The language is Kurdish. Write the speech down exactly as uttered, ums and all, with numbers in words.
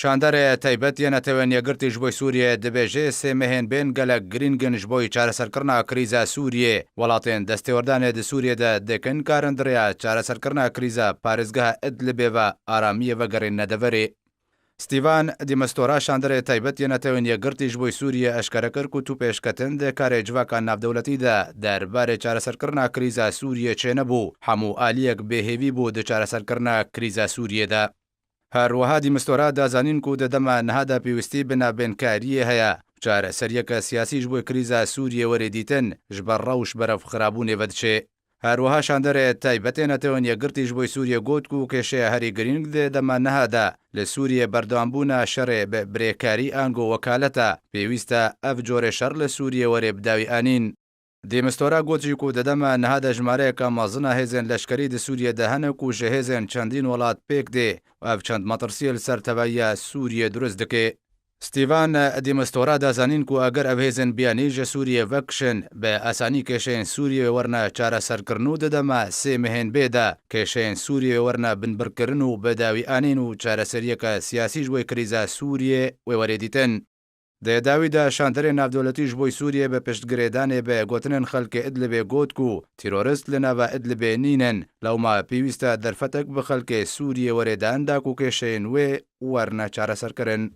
Şandarê taybet yê Netewên Yekgirtî ji bo Sûriyê dibêje sê mehên bên gelek girîng in ji bo çareserkirina krîza Sûriyê. Welatên destêwerdanê di Sûriyê de dikin karin di rêya çareserkirina krîza parêzgeha Idlibê ve aramiyê vegerîne deverê. Stîvan Dîmistora şandarê taybet yê Netewên Yekgirtî ji bo Sûriyê eşkere kir ku tu pêşketin di karê civaka navdewletî de derbarê çareserkirina krîza Sûriyê çênebû. Hemû aliyek bêhêvî bû di çareserkirina krîza Sûriyê de. Her wiha Dîmistora da zanîn ku di dema niha de pêwîstî bi navbênkariyê heye. Çareseriyeke siyasî ji bo krîza Sûriyê were dîtin, ji ber rewş berev xirabûnê ve diçe. Her wiha şanderê taybetê Netewên Yekgirtî ji bo Sûriyê got ku kêşeya herî girîng di dema niha de li Sûriyê berdewambûna şerê bi birêkarî ango wekalet e. Pêwîst e ev corê şer li Sûriyê were bi dawî anîn. Dêmistora got jî ku di dema niha de jimareyeke mezin a hêzên leşkerî di Sûriyê de hene ku ji hêzên çendîn welat pêk dê û ev çend metirsiyê li ser tevahiya Sûriyê dirust dike. Stîvan Dêmistora da zanîn ku eger ev hêzên biyanî ji Sûriyê vekişin, bi asanî kêşeyên Sûriyê werine çareserkirin û di dema sê mehên bê de kêşeyên Sûriyê werine binbirkirin û bi dawî anîn û çareseriyeke siyasî ji bo krîza Sûriyê wê were dîtin. Di dawî de şanderê navdewletî ji bo Sûriyê bi piştgirêdanê bi gotinên xelkê Idlibê got ku terorist li nava Idlibê nînin, lewma pêwîst e derfetek bi xelkê Sûriyê were dan da ku kêşeyên wê werine çareserkirin.